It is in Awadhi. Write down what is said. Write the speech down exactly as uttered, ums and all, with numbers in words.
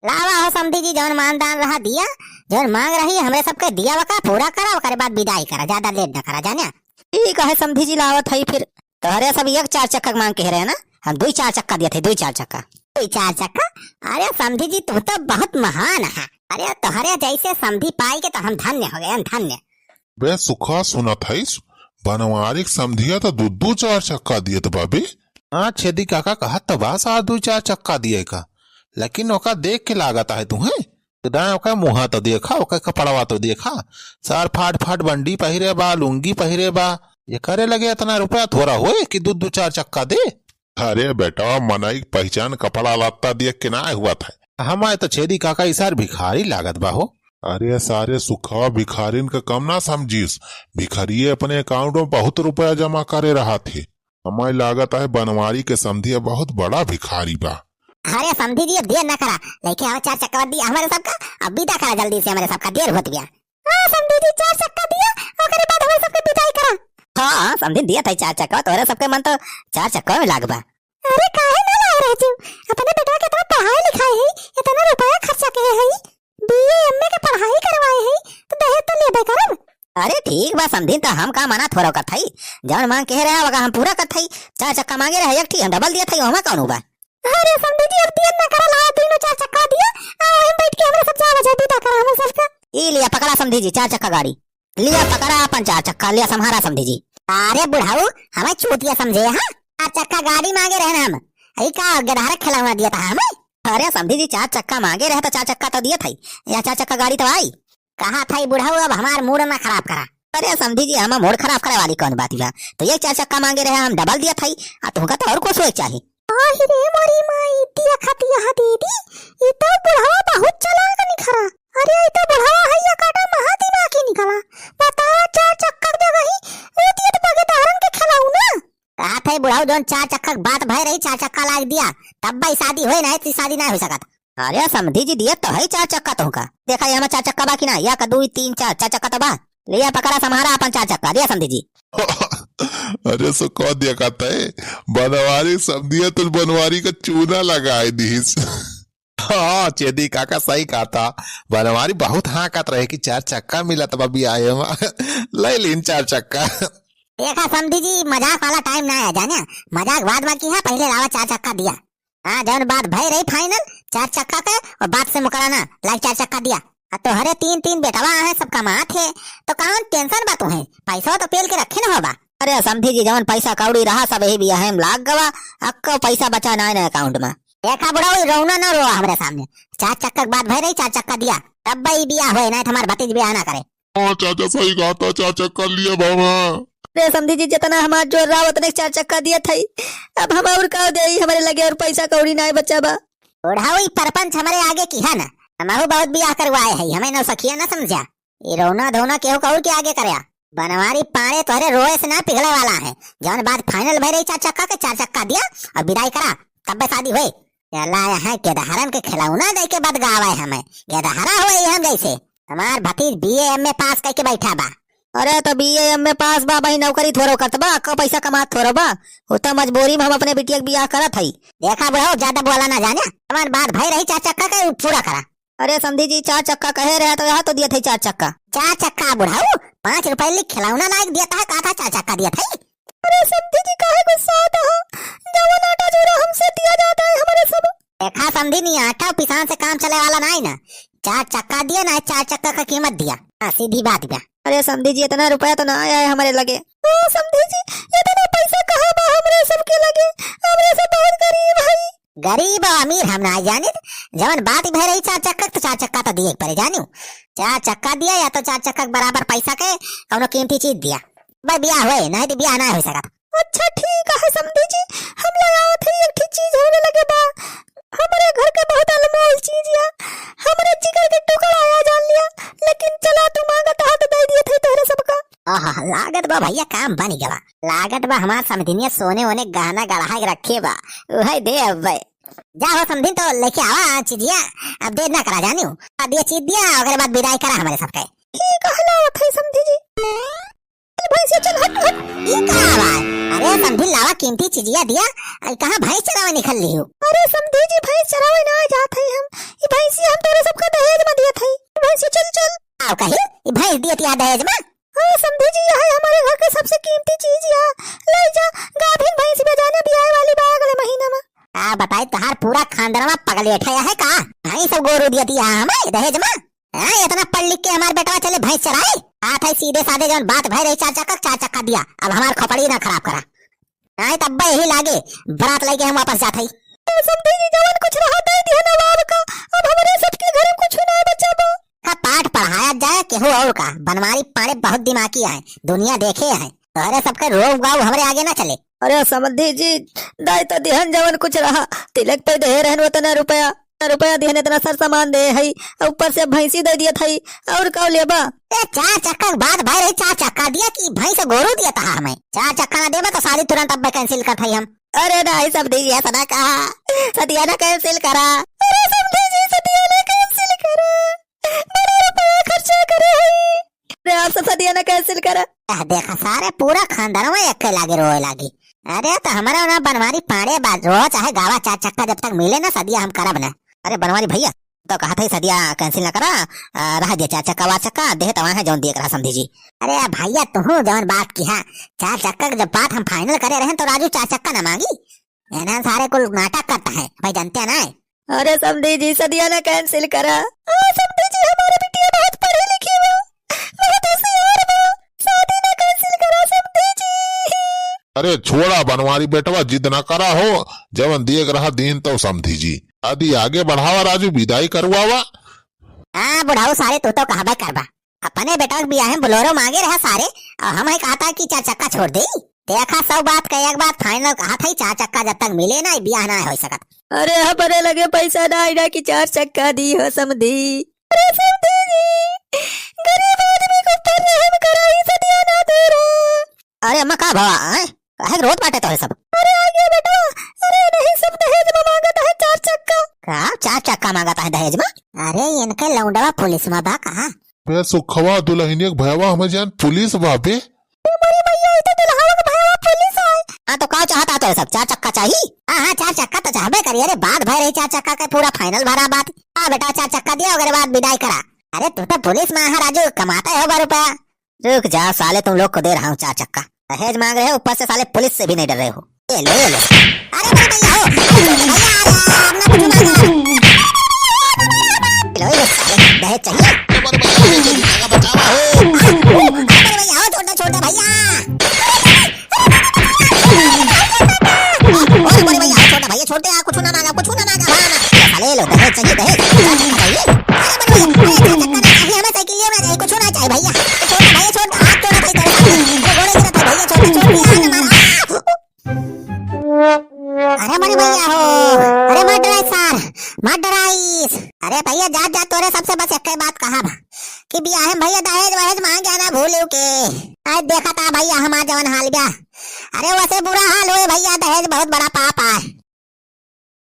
लावा हो समधी जी, जौन मानदान रहा दिया, जौन मांग रही हमरे सबके दिया, वका पूरा करा, ओकरे बाद विदाई करा, ज्यादा लेट न करा, जाने। ठीक है समधी जी, लावत है फिर। तोहरे सब एक चार चक्का के मांग के रहे ना, हम दुई चार चक्का दिया थे, दुई चार चक्का। दुई चार चक्का? अरे समधी जी, तू तो बहुत महान है। अरे तोहरे जैसे समधी पाई के तो हम धन्य हो गए, हम धन्य। बे सुखा, सुनत हईस, बनवारी के समधिया तो दू दू चार चक्का दिए तो बाबी। हाँ छेदी काका, कहत तो बा सार दुई चार चक्का दिए का, लेकिन ओका देख के लागत है तुम्हें। दाएं ओकर मुँहा तो देखा, ओकर कपड़वा तो देखा, सार फाट फाट बंडी पहिरे बा, लुंगी पहिरे बा। एकरे लगे इतना रुपया थोड़ा होए कि दू दू चार चक्का दे। अरे बेटा, मनई के पहचान कपड़ा लत्ता देख के ना हुआ था। हमारे तो छेदी काका ई सार भिखारी लागत बा हो। अरे सारे सुखवा, भिखारिन का कम ना समझिस। भिखारिये अपने अकाउंट में बहुत रुपया जमा करे रहा थे। हमारे लागत है बनवारी के समधिया बहुत बड़ा भिखारी बा। अरे समधी जी, अब देर ना करा, लेके आवा चार चक्का दिया हमरे सबका, अब विदा करा जल्दी से हमरे सबका, देर होत बिया। हाँ समधी जी, चार चक्का दिया, ओकरे बाद हमरे सबके विदाई करा। हाँ, हाँ, समधी दिया था चार चक्का, तोहरे सबके मन तो चार चक्का में लाग बा। अरे काहे ना लाए रहे तू, अपने बेटवा के इतना पढ़ाई लिखाई है, इतना रुपया खर्चा किए है, बीए एमए के पढ़ाई करवाए है, तो दहेज तो लेबे करब। अरे ठीक बा समधी, तो हम का मना थोड़ा करत हई, जौन मांग के रहे ओका हम पूरा करत हई। चार चक्का मांगे रहे एक ठी, हम डबल दिया था, ओमा कौन बा? अरे समधी जी, अब देर ना करा, लावा तीनों चार चक्का दिया, आ वहीं बैठ के हमरे सब जावा जाए, विदा करा हमरे सबका। ई लिया पकड़ा समधी जी चार चक्का गाड़ी, लिया पकड़ा अपन चार चक्का, लिया सम्हारा समधी जी। अरे बुढ़ाऊ, हमें चूतिया समझे हाँ? चार चक्का गाड़ी मांगे रहे ना हम, ई का गेदहरा खिलौना दिया था हमें? अरे समधी जी, चार चक्का मांगे रहे तो चार चक्का तो दिया था, या चार चक्का गाड़ी तो आई। कहा था ई बुढ़ऊ, अब हमार मूड ना खराब करा। अरे समधी जी, हम मूड खराब करे वाली कौन बात बा? तो ये चार चक्का मांगे रहे, हम डबल दिया था, आ तुमका तो और कुछ होए चाहिए। आहि रे मोरी माई, दिया खतिया दीदी, ई तो बुढ़वा बहुत चालाक निखरा। अरे ई तो बुढ़वा है, या काटा महा दिमागी निकला। बताओ, चार चक्का के जगह ही वो दियत बा गेदहरन के खिलौना। कहा था ई बुढ़ऊ, जौन चार चक्का के बात भय रही, चार चक्का लाग दिया, तब भाई शादी होए, नहीं तो शादी ना हो सकत। अरे समधी जी, दिए तो है चार चक्का तुमका। देखा ये हमार चार चक्का बा कि ना, या का दुई, तीन, चार, चार चक्का तो बा। लिया पकड़ा सम्हारा अपन चार चक्का, दिया समधी जी। अरे सो कह दिया कहता है, बनवारी समधिया तो बनवारी का चूना लगाए दीस। हाँ, छेदी काका सही कहता, बनवारी बहुत हाँकत रहे कि चार चक्का मिलत बा बियाहे में। ले लीन चार चक्का। देखा समधी जी, मजाक वाला टाइम ना है जाने, मजाक बाद में किहा, पहले लावा चार चक्का दिया। हाँ, जौन बात भय रही फाइनल, चार चक्का के, और बात से मुकराना, लाइक चार चक्का दिया। आ तोहरे तीन तीन बेटवा है, सब कमात है, तो कौन टेंशन बा तुम्हें? पैसा तो पेल के रखे न होबा। अरे समधी जी, जौन पैसा कौड़ी रहा सब यही बियाहे में लाग गवा, अक्को पैसा बचा ना है अकाउंट में। देखा बुढ़ऊ, ई रोना ना रोआ हमरे सामने, चार चक्का के बात भय रही, चार चक्का दिया, तब भाई बियाह होए, नहीं तो हमार भतीज बियाह ना करे। हाँ चाचा, सही कहता, चार चक्का लिया बाबा। अरे समधी जी, जितना हमार जोर रहा उतने चार चक्का दिया था। अब हम और का देई, हमरे लगे और पैसा कौड़ी नाय बचा बा। बुढ़ऊ, ई परपंच हमरे आगे किहा ना, हमहू बहुत बियाह करवाए है, हमें नौसखिया ना समझा। ई रोना धोना केहू कौर के आगे करया। बनवारी पाड़े तोहरे रोए से ना पिघले वाला है। जौन बात फाइनल भय रही चार चक्का के, चार चक्का दिया और विदाई करा, तब्बे शादी होए। चला यहाँ गेदहरन के खिलौना दे के बदगावे हमें। गेदहरा होए हम जैसे। हमार भतीज बीए एमए पास करके बैठा बा। अरे तो बीए एमए पास बा भाई, नौकरी थोड़ो करत बा, का पैसा कमात थोड़ो बा, वो तो मजबूरी में हम अपने बिटिया के बियाह करत हई। देखा बुढ़ऊ, ज्यादा बोला ना जाने, हमार बात भय रही चार चक्का के, पूरा करा। अरे समधी जी, चार चक्का कहे रहे तो यहाँ तो दिए थे चार चक्का। चार चक्का बुढ़ऊ, पाँच रुपए लिख खिलौना लायक दिया था, कहा था चार चक्का दिया था। अरे समधी जी, काहे गुस्सात हो? जवन आटा चूरा हमसे दिया जाता है हमारे सब। देखा समधी, नी आटा पिसान से काम चले वाला ना है ना। चार चक्का दिया ना, चार चक्का का कीमत दिया। हाँ, सीधी बात बा। अरे समधी जी, इतना रुपया तो ना आया है हमारे लगे। ओ समधी जी, इतना पैसा कहाँ बा हमरे सबके लगे? हमरे सब बहुत गरीब हई। गरीब और अमीर हम ना जानित, जवन बात भय रही चार चक्का के, तो चार चक्का तो दिए के पड़े जानियो। चार चक्का दिया या तो चार चक्का के बराबर पैसा के कौनो कीमती चीज दिया, भाई बियाह होए, नहीं तो बियाह ना हो सकत। अच्छा ठीक है समधी जी, हम ले आवत है एक ठे चीज हमरे लगे बा, हमरे घर के बहुत अनमोल चीज या, हमरे जिगर के टुकड़ा या जान लिया, लेकिन चला तू मांगत हाथ दे दिए थे तोहरे सबका। आहा, लागत बा भैया काम बन गवा। लागत बा हमार समधिनिया सोने ओने गहना गढ़ा के रखे बा, उहे दे अब्बे। जा हो समधिन तो लेके आवा चीजिया, अब देर ना करा जानियो। अब ये चीज दिया, ओकरे बाद विदाई करा हमारे सबके। ठीक है, लावत है समधी जी। चल भैंसिया चल, हट, हट। ई का आवाज? अरे समधिन लावा कीमती चीजिया दिया, आई कहाँ भैंस चरावे निकल ली हो? अरे समधी जी भैंस चरावे ना जात है हम, ई भैंस का दहेज मा? हाँ समधी जी, यह हमारे घर के सबसे कीमती चीज है। ले जा, गाभिन भैंस बजाने बियाह वाली बा अगले महीना मा। आ बताई, तोहार पूरा खानदानवा पगलेट है, है का? भैंस सब गोरू दिया दिया हमें दहेज मा? हाँ, इतना पढ़ लिख के हमार बेटवा चले भैंस चराए? बात है सीधे साधे, जौन बात भय रही चार चक्का, चार चक्का दिया। अब हमार खोपड़ी ना खराब करा। नहीं तब यही लागे, बारात लेके हम वापस जात हई। तो समधी जी, जवन कुछ रहा दे दिया नवाब का, अब हमरे सबके घर में कुछ ना बचा बा। हाँ, पाठ पढ़ाया जाए केहू और का, बनवारी पांड़े बहुत दिमागी आए, दुनिया देखे हैं, तोहरे सबके रोब गाँव हमरे आगे ना चले। अरे समधी जी, दाई तो दिहन जवन कुछ रहा, तिलक पे दे रहन उतना रुपया, रुपया दिहन इतना सर सामान दे हई, ऊपर से भैंसी दे दियत हई, और का लेबा? ए, चार चक्का के बात भाई रही, चार चक्का दिया कि भैंस गोरू दिया तहा हमें? चार चक्का ना देबा तो शादी तुरंत अब cancel करत हई हम। अरे नहीं समधी जी, ऐसा ना कहा, सदिया ना cancel करा। अरे समधी जी, सदिया ना cancel करा, बड़ा रुपया खर्चा करे हई। अरे आप सब सदिया ना cancel करा। आ, देखा सारे पूरा खानदानवा एक लागे रोए लागी। अरे तो हमारा ना बनवारी पांड़े बा, रो चाहे गावा चार चक्का, जब तक मिले ना सदिया हम करब ना। अरे बनवारी भैया, तो कहा था सदिया cancel ना करा, आ, रह दिया चार चक्का वार चक्का, देह तवा है जौन दिए के रहा समधी जी। अरे भैया तुहू जौन बात किहा, चार चक्का के जब बात हम final करे रहे तो राजू चार चक्का ना मांगी। एना सारे कुल नाटक करता है भाई, जानते हैं ना? अरे समधी जी, सदिया ना cancel करा। हाँ समधी जी, हमारे बिटिया बहुत पढ़ी लिखी बा, बहुत होशियार बा, शादी ना cancel करा समधी जी। अरे छोड़ा बनवारी बेटवा, जिद ना करा हो, जवन दिए के रहा दीन तो समधी जी। शादी आगे बढ़ावा राजू, विदाई करवावा। हाँ बुढ़ाऊ सारे, तू तो कहबे करबा। अपने बेटा के बियाहे में Bolero मांगे रहा सारे, और हम ही कहता कि चार चक्का छोड़ दे। देखा सब बात का एक बात final कहा था, चार चक्का जब तक मिले ना बियाह ना हो सकत। अरे हमरे लगे पैसा ना आई ना कि चार चक्का दी हो समधी। अरे समधी जी, गरीब आदमी के ऊपर रहम करा, ई सदिया ना दे रहा। अरे अम्मा का भवा, आय? काहे के रोत बाटे तोहरे सब? अरे आगे बेटा, अरे नहीं सब दहेज में मांगत है चार चक्का। का? चार चक्का मांगत है दहेज में? अरे इनके लौंडवा पुलिस में बा कहा? बे सुखवा दुल्हनिया के भयवा हमें जान पुलिस बा बे। अरे भैया, ई तो दुल्हवा के भयवा पुलिस है। हाँ तो का चाहता तोहरे सब? चार चक्का चाहिए? हाँ हाँ, चार चक्का तो चाहबे करी। अरे बात भय रही चार चक्का के, पूरा final भरा बात। हाँ बेटा, चार चक्का दिया, ओकरे बाद विदाई करा। अरे तू तो पुलिस में है राजू, कमाता है होगा रुपया। रुक जा साले, तुम लोग को दे रहा हूँ चार चक्का। दहेज मांग रहे हो, ऊपर से साले पुलिस से भी नहीं डर रहे हो। ये लो, ये लो। अरे बड़े भैया हो, अरे भैया, अरे, अपना कुछ मांगा। लो, ये लो, साले, दहेज चाहिए? अरे बड़े भैया, ये चीज का बचावा हो। अरे बड़े भैया हो, छोटे, छोटे भैया। अरे बड़े भैया हो, छोटे भैया, छोटे, आ, कुछ ना मांगा, कुछ ना मांगा, हाँ, ना। साले, लो, दहेज चाहिए, दहेज, दहेज चाहिए। अरे बड़े भैया, अरे, अच्छा, चक्कर नहीं, अभी हमें साइकिल लेना चाहिए, कुछ ना चाहिए भैया। छोड़ दे भैया, छोड़ दे, हाथ जोड़ा भाई तेरे सामने। अरे गोड़े गिरत है भैया, छोड़ दे, छोड़ दे, यार, हमारा। अरे मोरी भैया हो, अरे मत डराई सार, मत डराई। अरे भैया जात जात तोरे सबसे बस एक ही बात कहा बा कि बियाहे में भैया दहेज वहेज मांग जाना भूल के। आज देखा था भैया हमार जवन हाल बा। अरे वैसे बुरा हाल होए भैया, दहेज बहुत बड़ा पाप है।